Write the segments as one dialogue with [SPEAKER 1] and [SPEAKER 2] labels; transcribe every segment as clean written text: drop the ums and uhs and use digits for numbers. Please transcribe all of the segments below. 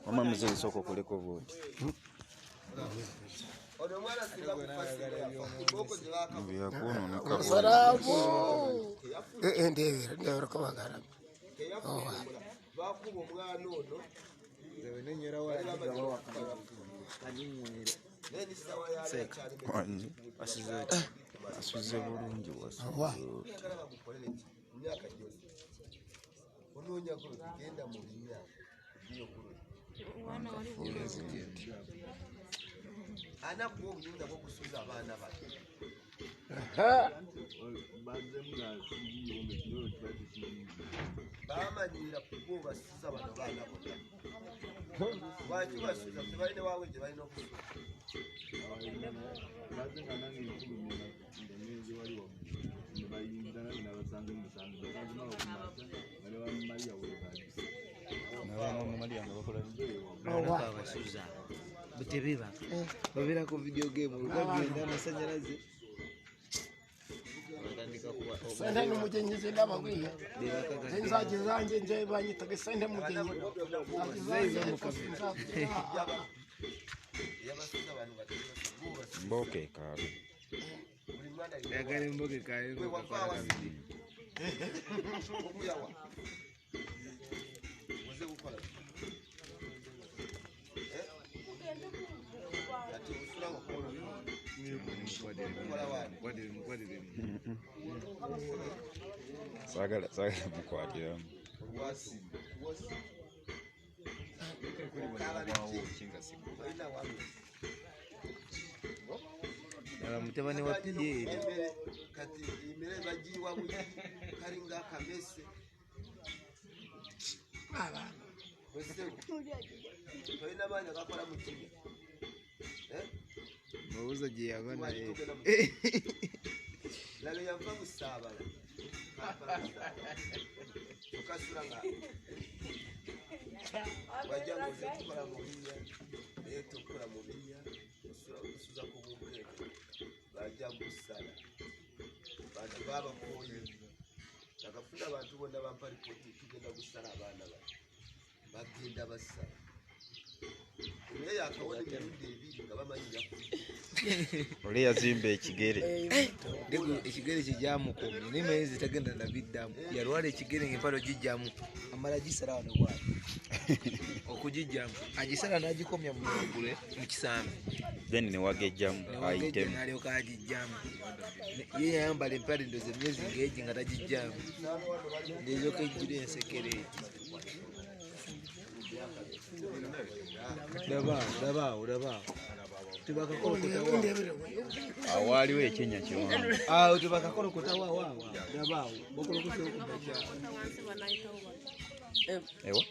[SPEAKER 1] Mama mzee soko kuliko voti.
[SPEAKER 2] Salamu. Ndebera ko bagara.
[SPEAKER 3] Bakuba omwana ono
[SPEAKER 1] Asuze bulungi
[SPEAKER 3] anakuwa obuyinza bw'okusuza abaana bano. Bamanyiira kuba obasuza bano baana bonna. Lwaki basuza? Tebalina waabwe gye balina okusuza.
[SPEAKER 4] Abasuza butebiba babeerako video game olugagenda amasanyalaze
[SPEAKER 2] Sente n'umugenyi ndababwiye nzajya zanjye nje banyitaga sente mugenyi
[SPEAKER 1] mboke kabe
[SPEAKER 4] yagale mboke kabe
[SPEAKER 1] Sagala mukwadiramu.
[SPEAKER 4] Mutabani wa Pierre
[SPEAKER 3] kati emmere bagiwa bugi kalinga akamese. Tolina maanyi agakola mu kinya.
[SPEAKER 4] Mabuza gye yava naye.
[SPEAKER 3] Lalo yava Busaabala. Tukasula nga wajja ng'oze tukola mu binnya naye tukola mu binnya osuza ku bunkenke bajja gusala bantu babakooye nakafuna abantu bonna bampa ripooti tugenda gusala abaana bano bagenda basala naye yakawona emirundi ebiri nga bamanyi yafudde.
[SPEAKER 1] Oli yazimba ekigere.
[SPEAKER 4] Ekigere kye gyamukomye naye mayezi tagenda nabiddamu yalwala ekigere ng'empalo gijjamu amala gisala wano bw'ati okugijjamu agisala n'agikomya mu mugule mu kisambi
[SPEAKER 1] then newagejjamu ayitemu
[SPEAKER 4] n'alyoka agijjamu ye yayambala empale ndoza emyezi ng'egi nga tagijjamu ng'eryoka ejjula ensekere eti. Labaawo labaawo
[SPEAKER 1] awo waliwo ekinnya kiwanvu
[SPEAKER 4] awo tebakakolokota waawo labaawo bakolokose okubakyalo
[SPEAKER 1] ewa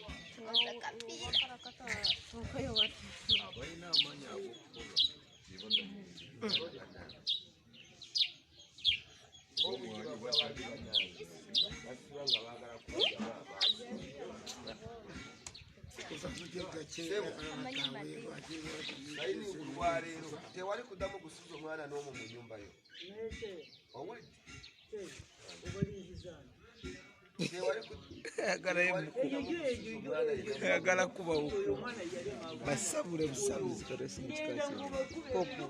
[SPEAKER 3] Olwaleero tewali kuddamu kusuza omwana n'omu mu nnyumba yo.
[SPEAKER 4] Ayagala kuba basabule busabuzi katosi mu kika kino.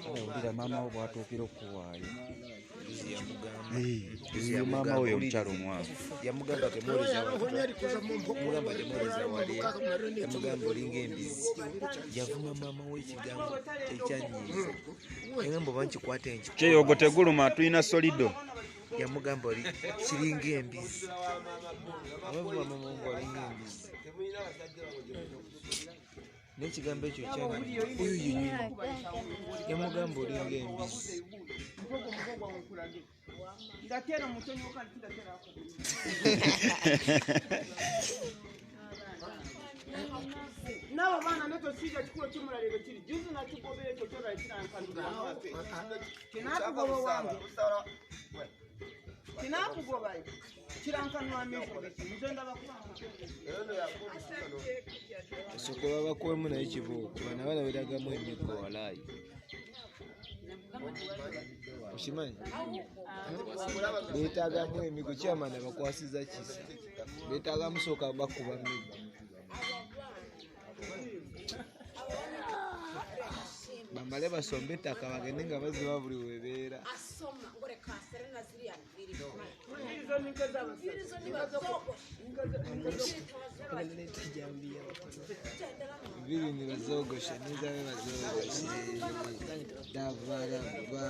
[SPEAKER 1] Owulira maama wo bw'atuukira okuwaayo.
[SPEAKER 4] Yamugamba
[SPEAKER 1] maama we omukyalo omwavu
[SPEAKER 4] yamugamba temwoleza wali yamugamba olinga embizi yavuma maama we ekigambo ekyanyiiza yagamba oba nkikwata enkiko
[SPEAKER 1] kyeyogo teguluma tulina solido
[SPEAKER 4] yamugamba oli kiringa embizi abavuma maama we olinga embizi n'ekigambo ekyo kyanyiiza oyo yennyini yamugamba olinga embizi.
[SPEAKER 5] Nabo baana netosiiga kikulo kimulaliro kiri juzi nakigobera ekyo kyolala kirankanulaafe kinakugoba wange kinakugobayo kirankanula amaiso biki nze ndaba kubanga
[SPEAKER 4] Osooka babakuwemu naye kibuuko bano abaana beeragamu emiggo walaayi. Okimanyi beetaagamu emigo kyamana bakwasiza kisa beetaagamu sooka bakuba migo bamale basombe ettaka bagende nga baziba buli webeera. Biri ni bazogoshe nizabe bazogoshe dabaraba.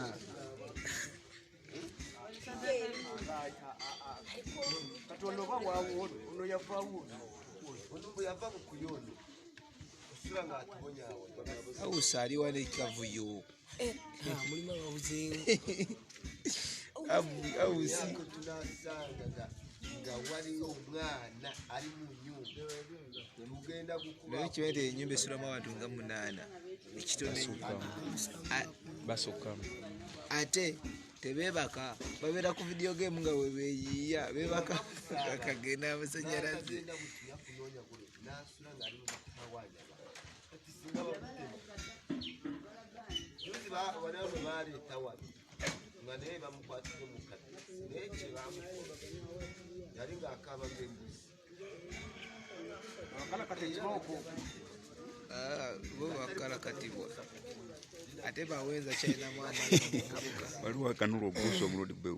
[SPEAKER 3] Katonda oba wawo ono yava wuno ono bwe yava mu kuyono osula ng'atubonyaawo.
[SPEAKER 4] Awusa ali wano ekavuyo.
[SPEAKER 6] Mulimu ababuzeewo.
[SPEAKER 4] Awusi
[SPEAKER 3] tunasanga nga waliwo omwana ali mu nnyumba tugenda gukuba.
[SPEAKER 4] Naye kimanyi nti ennyumba esulamu abantu nga 8 ekitono
[SPEAKER 1] basukkamu
[SPEAKER 4] ate tebeebaka babeera ku video game nga bwe beeyiiya beebaka bakagenda amasanyalaze.
[SPEAKER 3] Nga naye bamukwatire mu kadde naye kye bamukola yali ng'akaaba ng'embuzi.
[SPEAKER 4] Bo bakalakatibwa ate bawenza kyalinamu amaanyi omuvubuka.
[SPEAKER 1] Waliwo akanula obuuso omulundi gwe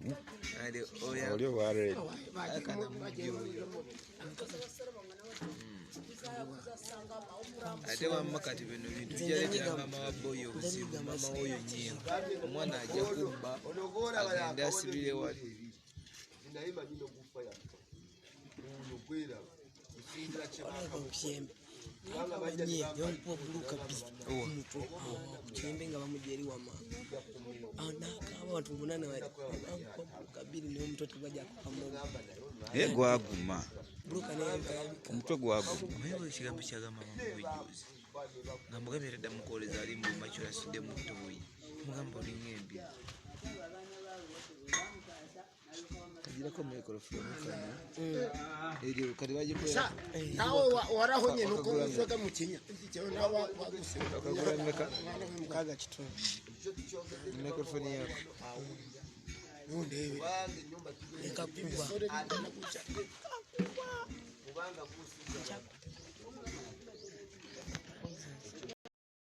[SPEAKER 1] oli owa red.
[SPEAKER 4] Ate wamma kati bino bintu bijaleetera maama wa boyi obuzibu maama w'oyo nnyingo omwana ajja kubba agende asibire wali.
[SPEAKER 3] Naye manyi n'ogufa yafa ono gweraba kusinzira kye
[SPEAKER 6] bakamukyembe bamukuba buluka bbiri kumutwe kukyembe nga bamugya eri wama nakaaba abantu 8 bamukuba buluka bbiri naye omutwe tebajja kukamuga.
[SPEAKER 1] Naye gwaguma
[SPEAKER 6] buluka neyabika
[SPEAKER 1] omutwe gwaguma.
[SPEAKER 4] Omanyi buli kigambo kyagamba mama w'ejjuuzi nga mugambye tadda mukwoleza ali mu makyo asudde mu ttoyi mugamba olinga embi. Kagirako microphone kano eryo kati bagikolera
[SPEAKER 2] nawe warahonye nuko uzoga mu kinya nawe waguseka
[SPEAKER 4] bakagula mmeka
[SPEAKER 6] 6.5
[SPEAKER 4] microphone yako
[SPEAKER 2] nundebe
[SPEAKER 6] ekakuba
[SPEAKER 3] kubanga gusiza.